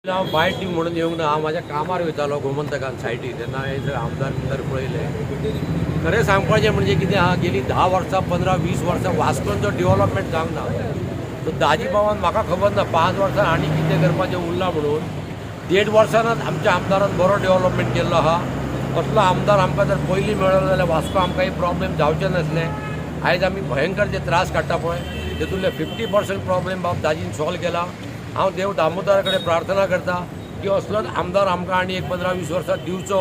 हांव बायट दी म्हणून येवंक ना. हांव म्हाज्या कामार वयतालो गोमंतकान सायटी, तेन्ना हांवें जर आमदार बिमदार पळयले. खरें सांगपाचें म्हणजे कितें आहा, गेलीं 10 वर्सां, 15-20 वर्सां वास्कोन जो डेवलपमेंट जावंक ना, सो दाजी बाबान म्हाका खबर ना 5 वर्सां आनी कितें करपाचें उरलां म्हणून. देड वर्सानच आमच्या आमदारान बरो डेवलपमेंट केल्लो आहा. असलो आमदार आमकां जर पयलीं मेळ्ळो जाल्यार वास्को आमकां हे प्रॉब्लेम जावचे नासले. आयज आमी भयंकर जे त्रास काडटा पळय, तेतूंतले 50% प्रॉब्लेम बाब दाजीन सॉल्व केला. हांव देव दामोदरा कडेन प्रार्थना करता की असलोच आमदार आमकां आनी एक 15-20 वर्सां दिवचो.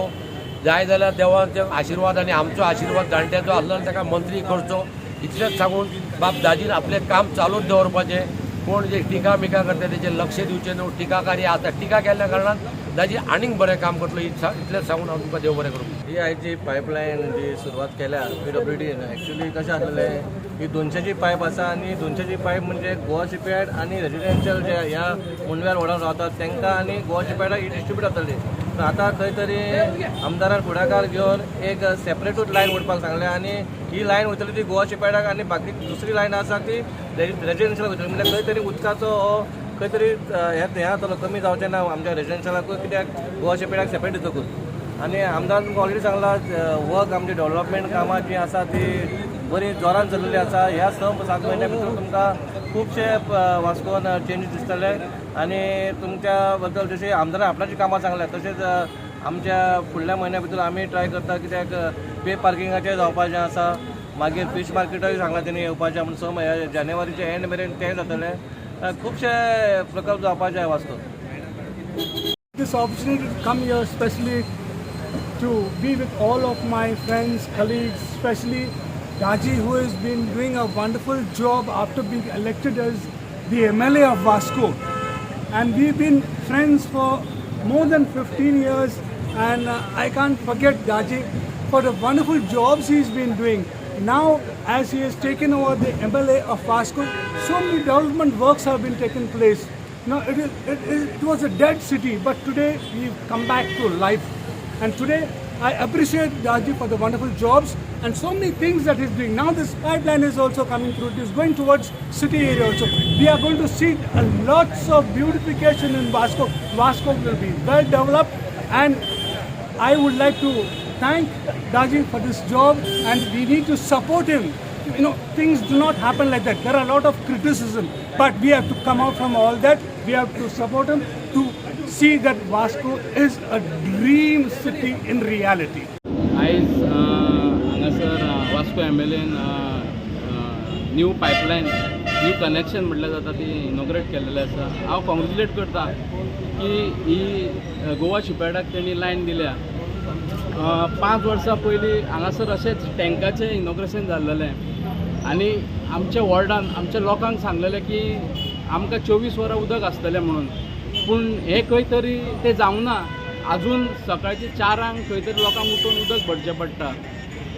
जाय जाल्यार देवाचे आशिर्वाद आनी आमचो आशिर्वाद जाणट्याचो आसलो जाल्यार ताका मंत्री करचो, इतलेंच सांगून बाब दाजीन आपलें काम चालूच दवरपाचें. कोण जे टिका मिका करता तेचेर लक्ष दिवचें न्हू. टिकाकारी आतां टिका केल्ल्या कारणान दाजी आनीक बरें काम करतलो, इतलेंच सांगून हांव तुमकां देव बरें करूं. ही आयज जी पायपलायन जी सुरवात केल्या पीडब्ल्यूडीन, एक्चुली कशें आसलेलें, ही 200ची पायप आसा आनी 200ची पायप म्हणजे गोवा शिपयार्ड आनी रेजिडेन्शियल जे ह्या मुंडव्यार वॉर्डान रावतात तांकां आनी गोवा शिपयार्डाक ही डिस्ट्रिब्यूट जातली. तर आतां खंय तरी आमदारान फुडाकार घेवन एक सेपरेटूच लायन ओडपाक सांगलें आनी ही लायन वयतली ती गोवा शिपयार्डाक आनी बाकी दुसरी लायन आसा ती रेजिडेन्शियलाक वयतली. म्हणल्यार खंय तरी उदकाचो हो खंय तरी हें हें जातलो, कमी जावचें ना आमच्या रेजिडेन्शियलाकूय, कित्याक गोवा शिपयार्डाक सेपरेट दितकूच. आनी आमदारान तुमकां ऑलरेडी सांगलां, वर्क आमची डेव्हलपमेंट कामां जीं आसा ती बरी जोरान चल्लेली आसा. ह्या 6-7 म्हयन्या भितर तुमकां खुबशे वास्कोन चेंजीस दिसतले. आनी तुमच्या बद्दल जशें आमदारान आपणाची कामां सांगल्या, तशेंच आमच्या फुडल्या म्हयन्या भितर आमी ट्राय करता, कित्याक पे पार्किंगाचें जावपाचें आसा. मागीर फीश मार्केटूय सांगलां तेणी येवपाचें म्हूण. 6 म्हयन्या जानेवारीच्या एंड मेरेन तें जातलें. खुबशे प्रकल्प जावपाचे आहा वास्कोन. This opportunity to come here, especially to be with all of my friends, colleagues, especially Daji, who has been doing a wonderful job after being elected as the MLA of Vasco. And we've been friends for more than 15 years, and I can't forget Daji for the wonderful jobs he's been doing. Now, as he has taken over the MLA of Vasco, so many development works have been taken place. Now, it was a dead city, but today we've come back to life. And today, I appreciate Daji for the wonderful jobs and so many things that he's doing. Now, this pipeline is also coming through. It is going towards city area also. We are going to see a lots of beautification in Vasco. Vasco will be well developed, and I would like to thank Daji for this job, and we need to support him. Things do not happen like that. There are a lot of criticism, but we have to come out from all that. We have to support him to see that Vasco is a dream city in reality. आयज हांगासर Vasco MLN new pipeline, new connection म्हटल्यार जाता ती inaugurate केल्लेलें आसा. हांव congratulate करता की ही गोवा शिपयार्डाक तेणी लायन दिल्या. 5 वर्सां पयलीं हांगासर अशेंच टँकाचें इनॉग्रेशन जाल्लेलें आनी आमच्या वॉर्डान आमच्या लोकांक सांगलेलें की आमकां 24 वरां उदक आसतलें म्हणून. पूण हें खंय तरी तें जावंक ना. अजून सकाळचे 4ांक खंय तरी लोकांक उठून उदक भरचें पडटा.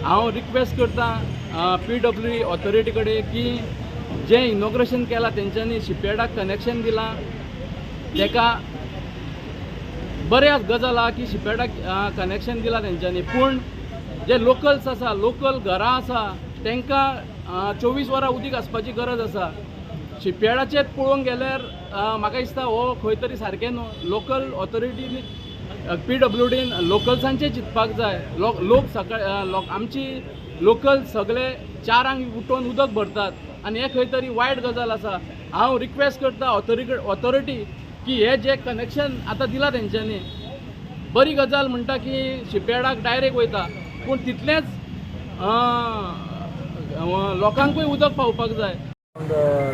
हांव रिक्वेस्ट करता पीडब्ल्यू ऑथॉरिटी कडेन की जें इनॉग्रेशन केलां तेंच्यांनी, शिपयार्डाक कनेक्शन दिलां, तेका बरें गजाल आहा की शिपयार्डाक कनेक्शन दिलां तेंच्यांनी, पूण जे लोकल्स आसा, लोकल घरां आसा, तांकां 24 वरां उदीक आसपाची गरज आसा. शिपयार्डाचें पळोवंक गेल्यार म्हाका दिसता हो खंय तरी सारकें न्हू. लोकल ऑथॉरिटीनी, पीडब्ल्यूडीन लोकल्सांचें चिंतपाक जाय. लोक लोक सकाळ लोक आमची लोकल सगळे 4ांक उठोवन उदक भरतात आनी हें खंय तरी वायट गजाल आसा. हांव रिक्वेस्ट करता ऑथॉरिटी की हे जे कनेक्शन आतां दिलां तेंच्यांनी, बरी गजाल म्हणटा की शिपयार्डाक डायरेक्ट वयता, पूण तितलेंच लोकांकूय उदक पावपाक जाय.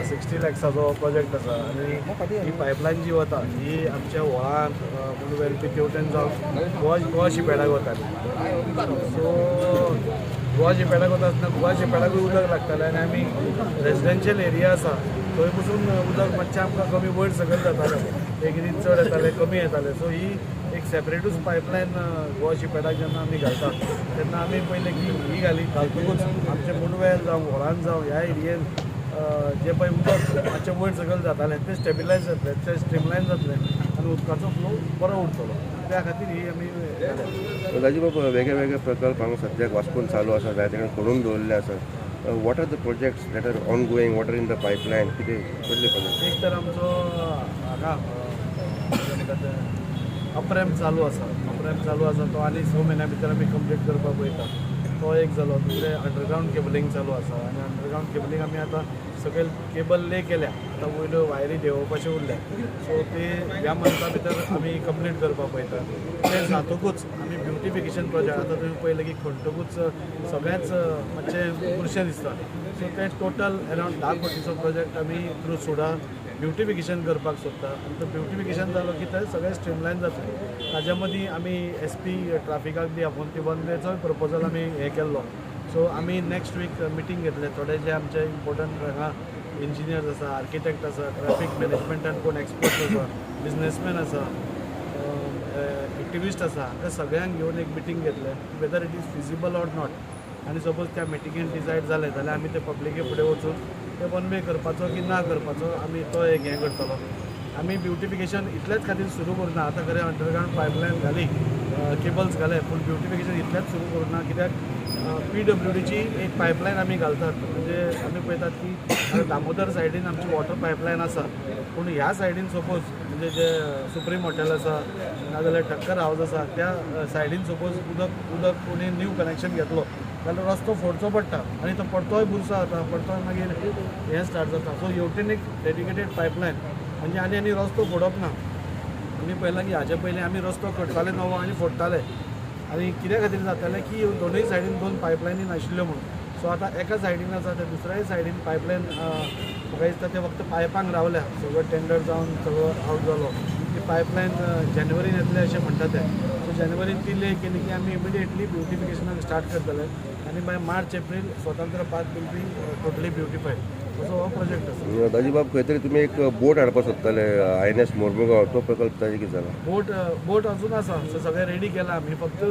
60 लॅक्साचो प्रोजेक्ट आसा आनी ही पायपलायन जी वता ही आमच्या व्हळांत मुंडवेल बी तेवटेन जावन गोवा गोवा शिपयार्डाक वताली. सो गोवा शिपयार्डाक वता आसतना गोवा शिपयार्डाकूय उदक लागतालें आनी आमी रेजिडेन्शियल एरिया आसा थंय पसून उदक मातशें आमकां कमी वयर सकयल जातालें, एक दीस चड येतालें, कमी येतालें. सो ही एक सेपरेटूच पायपलायन गोवा शिपयार्डाक जेन्ना आमी घालतात तेन्ना आमी पयलें की ही घाली घालतकूच आमचें मुंडवेल जावं, व्हळान जावं, ह्या एरियेन जें पळय उदक मातशें वयर सकयल जातालें तें स्टेबिलायज जातलें, तें स्ट्रीमलायन जातलें आनी उदकाचो फ्लो बरो उरतलो. त्या खातीर ही आमी घाल्या. दाजी बाब, वेगळे वेगळे प्रकल्प हांगा सद्याक वास्कोन चालू आसा, जायते कडेन करून दवरिल्ले आसा. What are the projects that are ongoing? What are in the pipeline? कितें कसले प्रोजेक्ट? एक तर आमचो हांगा म्हणटा तें अपरॅम्प चालू आसा. अपरॅम्प चालू आसा तो आनी 6 म्हयन्या भितर आमी कंप्लीट करपाक पळयता. तो एक जालो. दुसरें अंडरग्रावंड केबलिंग चालू आसा आनी अंडरग्रावंड केबलिंग आमी आतां सकयल केबल ले केल्या, आतां वयल्यो वायरी देंवोवपाच्यो उरल्या. सो ते ह्या मंथा भितर आमी कंप्लीट करपाक पळयता. तें जातकूच आमी ब्युटिफिकेशन प्रोजेक्ट आतां तुमी पळयलें की खणटकूच सगळेंच मातशें बुरशें दिसता. सो तें टोटल अरावंड 10 कोटीचो प्रोजेक्ट आमी थ्रू सुडा ब्युटिफिकेशन करपाक सोदता आनी तो ब्युटिफिकेशन जालो की तें सगळें स्ट्रीमलायन जातलें. ताज्या मदीं आमी SP ट्राफिकाक बी आपोवन ती वन वेचोय प्रपोजल आमी हें केल्लो. सो आमी नेक्स्ट वीक मिटींग घेतले. थोडे जे आमचे इम्पोर्टंट हांगा इंजिनियर्स आसा, आर्किटेक्ट आसा, ट्राफीक मॅनेजमेंटान कोण एक्सपर्ट आसा, बिजनसमॅन आसा, एक्टिविस्ट आसा, हांकां सगळ्यांक घेवन एक मिटींग घेतले whether it is feasible or not. आनी सपोज त्या मिटिंगेन डिसायड जालें जाल्यार आमी ते पब्लिके फुडें वचून ते वन वे करपाचो की ना करपाचो आमी तो एक हें करतलो. आमी ब्युटिफिकेशन इतलेच खातीर सुरू करुना. आतां खरें अंडरग्रावंड पायपलायन घाली, केबल्स घाले, पूण ब्युटिफिकेशन इतलेंच सुरू करुना कित्याक PWDची एक पायपलायन आमी घालतात. म्हणजे आमी पळयतात की दामोदर सायडीन आमची वॉटर पायपलायन आसा, पूण ह्या सायडीन सपोज म्हणजे जे सुप्रीम हॉटेल आसा नाजाल्यार ठक्कर हावज आसा त्या सायडीन सपोज उदक कोणी न्यू कनेक्शन घेतलो जाल्यार रस्तो फोडचो पडटा आनी तो परतोय बुरसो जाता, परतोय मागीर हें स्टार्ट जाता. सो हेवटेन एक डेडिकेटेड पायपलायन म्हणजे आनी आनी रस्तो फोडप ना. आमी पळयलां की हाजे पयलीं आमी रस्तो करताले नवो आनी फोडटाले आनी कित्या खातीर जातालें की दोनूय सायडीन 2 पायपलायनी नाशिल्ल्यो म्हणून. सो आतां एका सायडीन आसा ते दुसऱ्याय सायडीन पायपलायन म्हाका दिसता ते फक्त पायपांक रावल्या, सगळो टेंडर जावन सगळो आवट जालो. ती पायपलायन जानेवारीन येतले अशें म्हणटा ते. सो जानेवारीन ती ले केली की आमी इमिडिएटली ब्युटिफिकेशनाक स्टार्ट करतले आनी बाय मार्च एप्रील स्वतंत्र park will be totally beautified. असो हो प्रोजेक्ट आसा. दाजीबाब, खंय तरी तुमी एक बोट हाडपाक सोदताले INS Mormugao, तो प्रकल्प ताजे कितें जाला? बोट अजून आसा. सो सगळें रेडी केलां आमी, फक्त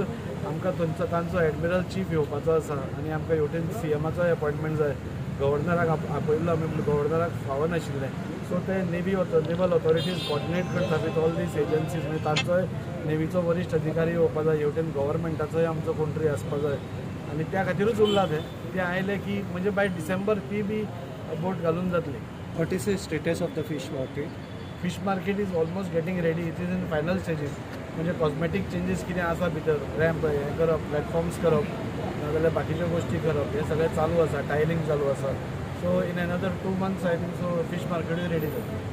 आमकां तांचो एडमिरल चीफ येवपाचो आसा आनी आमकां हेवटेन CMाचोय अपॉयंटमेंट जाय. गव्हर्नराक आपयल्लो आमी, पूण गव्हर्नराक फावनाशिल्लें. सो ते नेवल ऑथॉरिटीज कॉर्डिनेट करता विथ ऑल these agencies. म्हणजे तांचोय नेवीचो वरिश्ठ अधिकारी येवपा जाय, हेवटेन गव्हर्मेंटाचोय आमचो कोण तरी आसपा जाय आनी त्या खातीरूच उरला तें. ते आयले की म्हणजे बाय डिसेंबर ती बी बोट घालून जातली. What is the status of the fish market? Fish market is almost getting ready. It is in final stages. म्हणजे कॉस्मेटीक चेंजीस कितें आसा भितर, रॅम्प हें करप, प्लॅटफॉर्म्स करप, नाजाल्यार बाकीच्यो गोश्टी करप, हें सगळें चालू आसा. टायलिंग चालू आसा. So in another 2 months I think so fish मार्केटूय ready जातली.